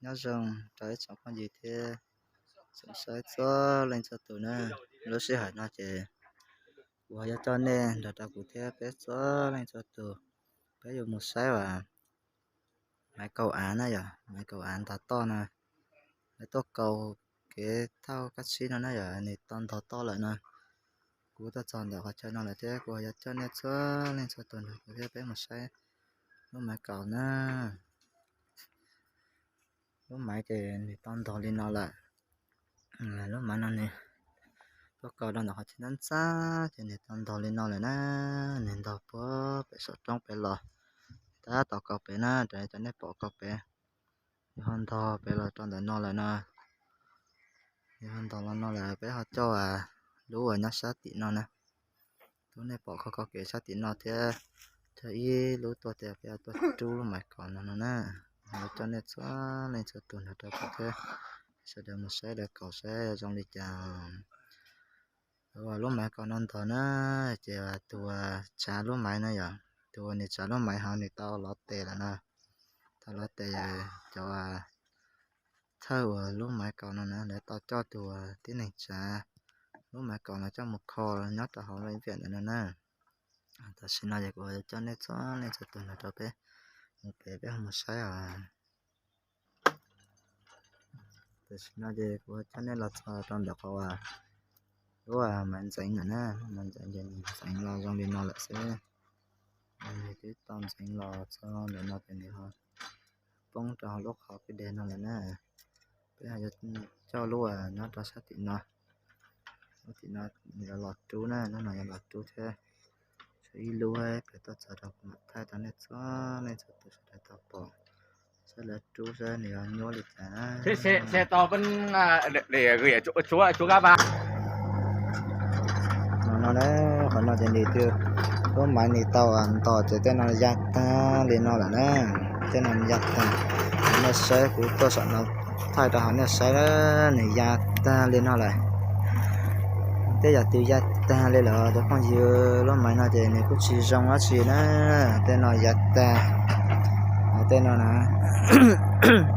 Nyob zoo rau ib tsoom phooj ywg thiab tsoom saib txhua leej txhua tus na. Lub sij hawm no ces kuv ho yuav coj nej nrog rau kuv thiab peb txhua leej txhua tus, peb yuav mus saib uas maiv kaus av na yom, maiv kaus av ntog toj no. Lawv tuaj kaus kev thauj kab tsib no na yom, nws tau ntog toj lawm no. Kuv tuaj txog ntawm qhov chaw no lawm thiab kuv ho yuav coj nej txhua leej txhua tus nrog kuv thiab peb mus saib lub maiv kaus na. Lub maiv ces nws tau ntog li no lawm. Lub maiv no nws tuaj kaus rau ntawm qhov chaw ntxab ntxab ces nws tau ntog li no lawm na. Nws ntog puag pem saum roob pem los, tab tom kaus pem na, raws li cov nej pom kaus pem. Nws ho ntog pem los rau ntawm no lawm no. Nws ho ntog los no lawm, peb ho coj lub uas nyob sab tim no na. Lub nej pom qhov kaus kev sab tim no thiab, coj ib lub tuaj tias peb tuaj rub lub maiv kaus no no na. Yuav coj nej txhua leej txhua tus nrog rau kuv thiab sawv daws mus saib lawv kaus saib zoo li cas. Lub maiv kaus no ntog na, ces tus tsav lub maiv no yom, tus uas nws tsav lub maiv ho nws tau lov tes lawm no. Tau lov tes, cov thawj uas lub maiv kaus no na lawv tau coj tus tib neeg tsav lub maiv kaus no coj mus kho nyob rau hauv lub viam ntawm no na. Tam sim no ces kuv coj nej txhua leej txhua tus nrog rau peb mus pem peb ho mus saib os. Tam sim no ces kuv coj nej los txog rau ntawm qhov lub maiv ntxeev lawm na, lub maiv ntxeev ces nws ntxeev los zoo li no lawm xwb. Nws twb tau ntxeev los txog ntawm no ces nws ho poob rau hauv lub qhov kwj deg no lawm na. Peb ho yuav coj lub uas nyob rau sab tim no, lub tim no nws yuav los rub na, lub no yuav los rub thiab. Tshuav ib lub pem tuaj txog rau kuv mam thaij rau nej txhua leej txhua tus sawv daws tau pom, saib lawv rub saib nws yuav nyuaj li cas na. Qhov no na, qhov no ces nws twb, lub maiv nws tau ntog ces tej no ya tag li no lawm na. Tej no ya tag, nej saib kuv tuaj saum no thaij rau hauv nej saib, nws ya tag li no lawm. Tej yam twg ya tag li lawm cov phooj ywg, lub maiv no ces nws kuj tsis zoo dab tsi na. Tej no ya tag, tej no na,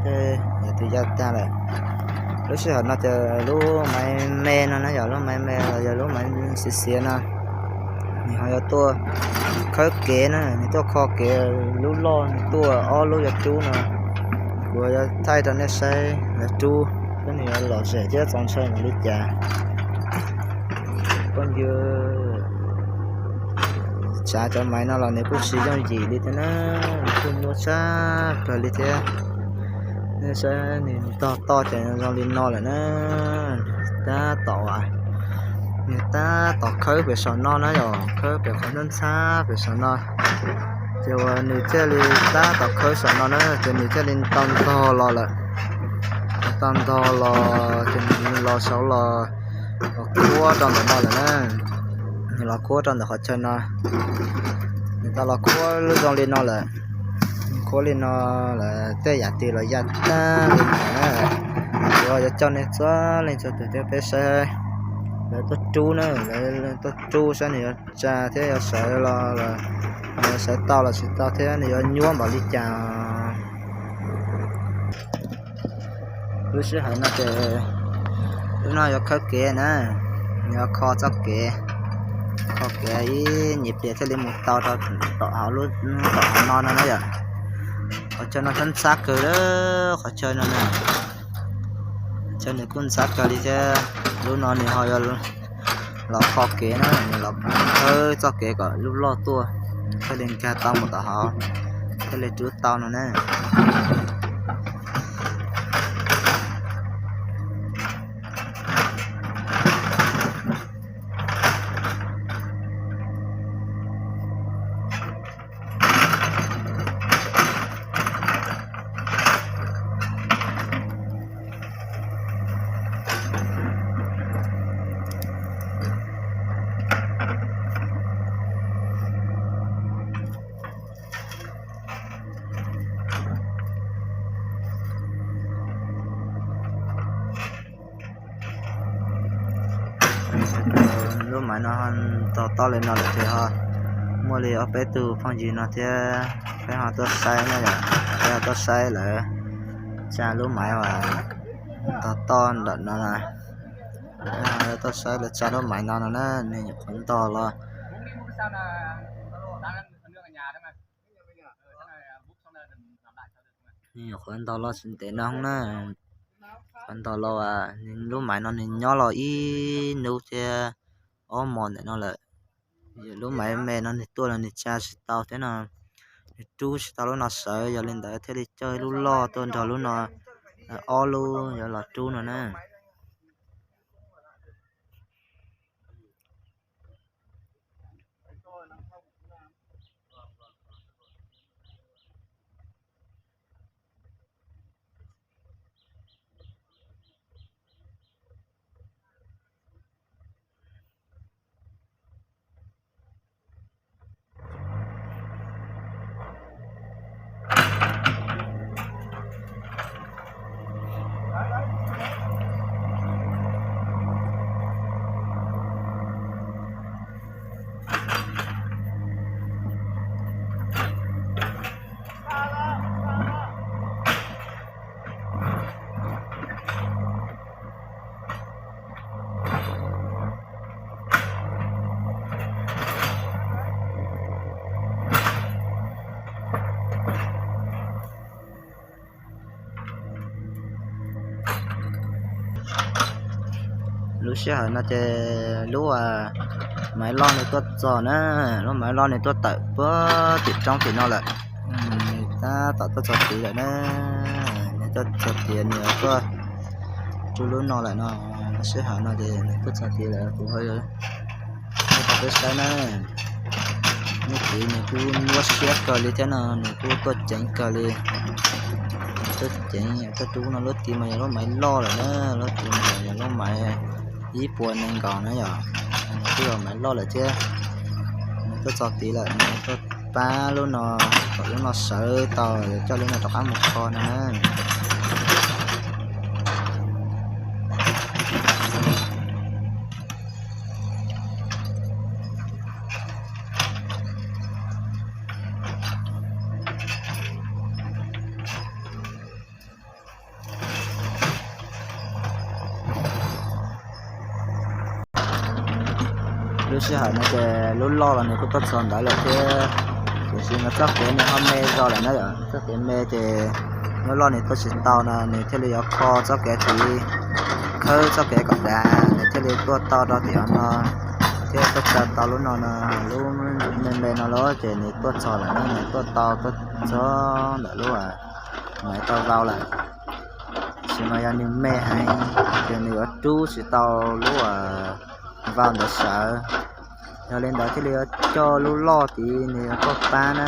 tej yam twg ya tag lawm. Lub sij hawm no ces lub maiv me no na yog lub maiv me los yog lub maiv xiav xiav no, nws ho yuav tuaj khawb kev na, nws tuaj kho kev, lub loj nws tuaj ob lub yuav rub no. Kuv yuav thaij rau nej saib lawv rub, saib nws yuav lom zem thiab txaus ntshai npaum li cas. Phooj ywg, tsav cov maiv no los nws kuj tsis yooj yim li thiab na, nws kuj nyuaj tshaj plaws li thiab. Nej saib nws tog toj ces zoo li no lawm na. Tab tom, nws tab tom khawb pem saum no na yom, khawb pem qhov ntxhab ntxhab pem saum no. Ces uas nws thiaj li tab tom khawb saum no na, ces nws thiaj li tau ntog los lawm. Tau ntog los ces nws los saud los, los khuab rau ntawm no lawm na. Nws los khuab rau ntawm qhov chaw no, nws tau los khuab lub zoo li no lawm. Khuab li no lawm tej yam twg los ya tag li no na. Kuv yuav coj nej txhua leej txhua tus thiab peb saib lawv tuaj rub na, lawv tuaj rub saib nws yuav tsa thiab yuav sawv los, sawv tau los tsis tau thiab nws yuav nyuaj npaum li cas. Lub sij hawm no ces lub no yuav khawb kev na, nws yuav kho txoj kev, kho kev ib nyuag pliag thiaj li mus tau rau tom hauv lub, tom hauv no no na yom. Qhov chaw no ntxhab ntxhab kawg, qhov chaw no na, chaw nws kuj ntxhab kawg li thiab. Lub no nws ho yuav los kho kev na, nws los khawb txoj kev kom lub loj tuaj, thiaj li nkag tau mus tom hauv, thiaj li rub tau no na. Lub maiv no ho tog toj li no lawm ces ho muaj li ob peb tug phooj ywg no thiab, peb ho tuaj saib na yom, peb ho tuaj saib lawv Tsa lub maiv uas ntog toj ntawm no na. Tuaj saib lawv tsa lub maiv no no na, nws nyuam qhuav ntog los, nws nyuam qhuav ntog los tsis ntev no na. Qhuav ntog los, lub maiv no nws nyob los ib hnub thiab ob hmos ntawm no lawm. Lub maiv me no nws tuaj los nws tsa tsis tau thiab no, nws rub tsis tau lub no sawv, yog li ntawd thiaj li coj ib lub loj tuaj nrog lub no, ob lub yuav los rub no na. Lub sij hawm no ces lub maiv loj nws tuaj txog na, lub maiv loj nws tuaj tawm puag tim roob tim no lawm. Nws tab tom tuaj txog tid lawm na, nws tuaj txog tid nws tuaj rub lub no lawm no. Lub sij hawm no ces nws tuaj txog tid lawm, kuv ho yuav rau peb saib na. Nws tid nws kuj nyuaj siab kawg li thiab no, nws kuj tuaj ceev kawg li. Tuaj ceev, tuaj rub no lub tid mas yog lub maiv loj lawm na, lub tid mas yog lub maiv ib puas nees nkaum na yom. Nws kuj yog maiv loj lawm thiab. Nws tuaj txog tid lawm, nws tuaj pab lub no, kom lub no sawv tau, coj lub no rov qab mus kho no na. Lub sij hawm no ces lub loj los nws kuj tuaj txog ntawd lawm thiab, tiam sis mas txoj kev nws ho me zog lawm na yom. Txoj kev me ces lub loj nws tuaj tsis tau no, nws thiaj li yuav kho txoj kev tid, khawb txoj kev kom dav, nws thiaj li tuaj tau rau tim no, thiaj tuaj tsa tau lub no no. Lub me me no los ces nws tuaj txog lawm na, nws tuaj tau tuaj txog ntawm lub maiv tau vau lawm. Tiam sis mas yog nws me heev ces nws yuav rub tsis tau lub vau ntawd sawv. Yog li ntawd thiaj li yuav coj lub loj tid nws tuaj pab na,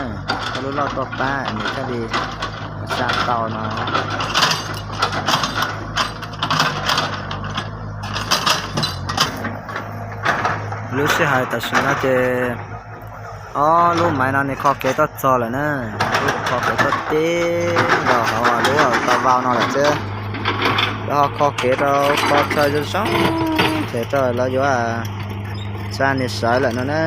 coj lub loj tuaj pab nws thiaj li tsa tau no. Lub sij hawm tam sim no ces ob lub maiv no nws kho kev tuaj txog lawm na, kho kev tuaj tib nkaus hauv lub tau vau no lawm thiab. Lawv ho kho kev rau kho chaw zoo zoo, ces rau lawv yuav tsa nws sawv lawm no na.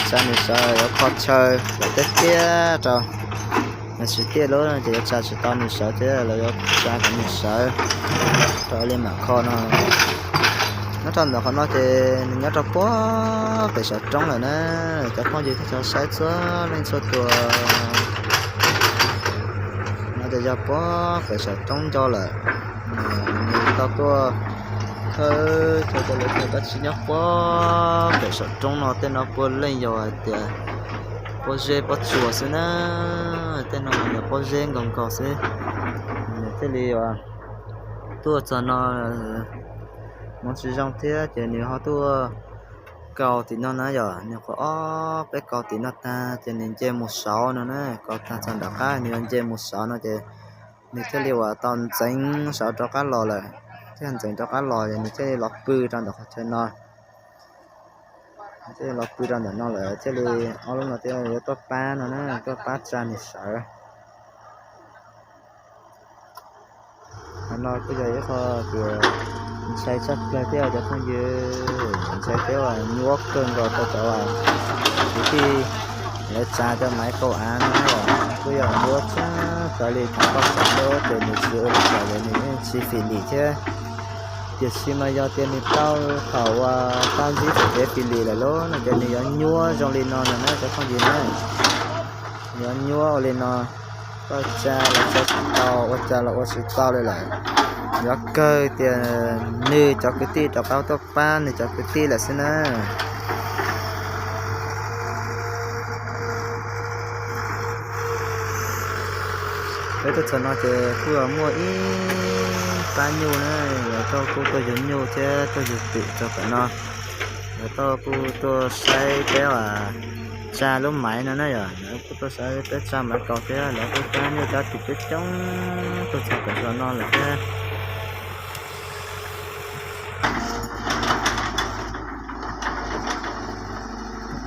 Tsa nws sawv yuav kho chaw kom tiaj tiaj rau, tiam sis tiaj lub ces yuav tsa tsis tau nws sawv thiab, lawv yuav tsa kom nws sawv rau li mam kho no. Nyob rau ntawm qhov no ces nws nyob rau puag pem saum roob lawm na, cov phooj ywg thiab cov saib txhua leej txhua tus. No ces yog puag pem saum roob nco lawm. Nws tau tuaj khawb chaw rau lawv chaw dab tsi nyob puag pem saum roob no, tej no puav leej yog hais tias pob zeb pob tsuas xwb na, tej no yog pob zeb nkaus nkaus xwb. Nws thiaj li tuaj txog no hmoov tsis zoo thiab ces nws ho tuaj kaus tim no na yom. Nws qhuav ob peb kaus tim no tag ces nws nce mus saud no na, kaus tag txog nram qab nws yuav nce mus saud no ces nws thiaj li uas tau ntxeev saud rov qab los lawm, thiaj ntxeev rov qab los ces nws thiaj li los pw rau ntawm qhov chaw no. Thiaj los pw rau ntawm no lawm, thiaj li ob lub no thiaj yuav tuaj pab no na, tuaj pab tsa nws sawv. Qhov no kuj yog ib qho tias ntshai tshaj plaws thiab cov phooj ywg, ntshai thiab uas nyuaj kawg nkaus rau cov uas kwv tij lawv tsa cov maiv kaus av no na, kuj yog nyuaj tshaj Xav li thaum koj xav lub ces nws tsis ua li cas, nws yeej tsis fim lim thiab. Tiam sis mas yog tias nws tau thaum uas tau ntsib txoj kev fim lim lawm lauj no ces nws yuav nyuaj zoo li no na cov phooj ywg na. Yuav nyuaj ua li no, koj tsa los tsa tsis tau, ua cas los ua tsis tau li lawm. Yuav kawg tias nws cov kwv tij rov qab tuaj pab nws cov kwv tij lawm xwb na. Peb tuaj txog no ces kuj muaj ib pab nyuj na, lawv tuaj kuj tuaj yug nyuj thiab tuaj yug twm rau pem no. Lawv tuaj kuj tuaj saib peb tsa lub maiv no na yom, lawv kuj tuaj saib peb tsa maiv kaus thiab lawv kuj cab nyuj cab twm coob coob tuaj txog pem zos no lawm thiab.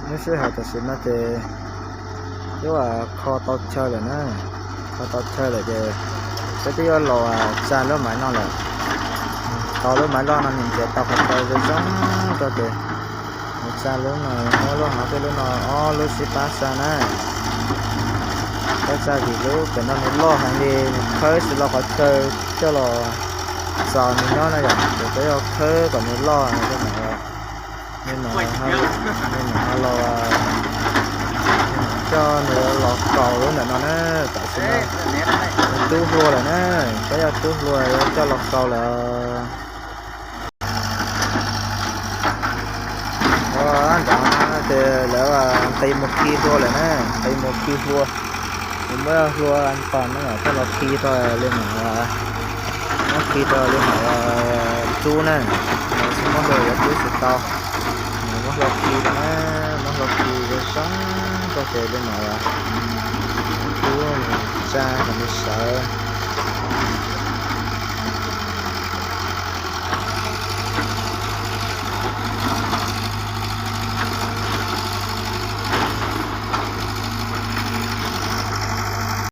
Lub sij hawm tam sim no ces twb kho tau chaw lawm na, kho tau chaw lawm ces peb twb yuav los tsa lub maiv no lawm. Tau lub maiv loj no nws nrhiav tau qhov chaw zoo zoo rau ces mus tsa lub no, muab lub no thiab lub no, ob lub sib pab tsa na. Pab tsa vim lub pem no nws loj heev li, nws khawb tsis tau qhov chaw coj los txaus nws nyob na yom, ces peb yuav khawb kom nws loj li no. Li no, li no los coj nws los kaus lub ntawm no na, tam sim no tub hlua lawm na, peb yog tub hlua yuav coj los kaus lawm. Ua nrad ces lawv nqis mus khi hlua lawm na, nqis mus khi hlua. Kuv muab hlua tos no coj los khi rau li no, muab khi rau li no rub na, tsis muab hlua yuav rub tsis tau. Muab hlua khi rau na, muab hlua khi zoo zoo rau ces li no rub tsa kom nws sawv.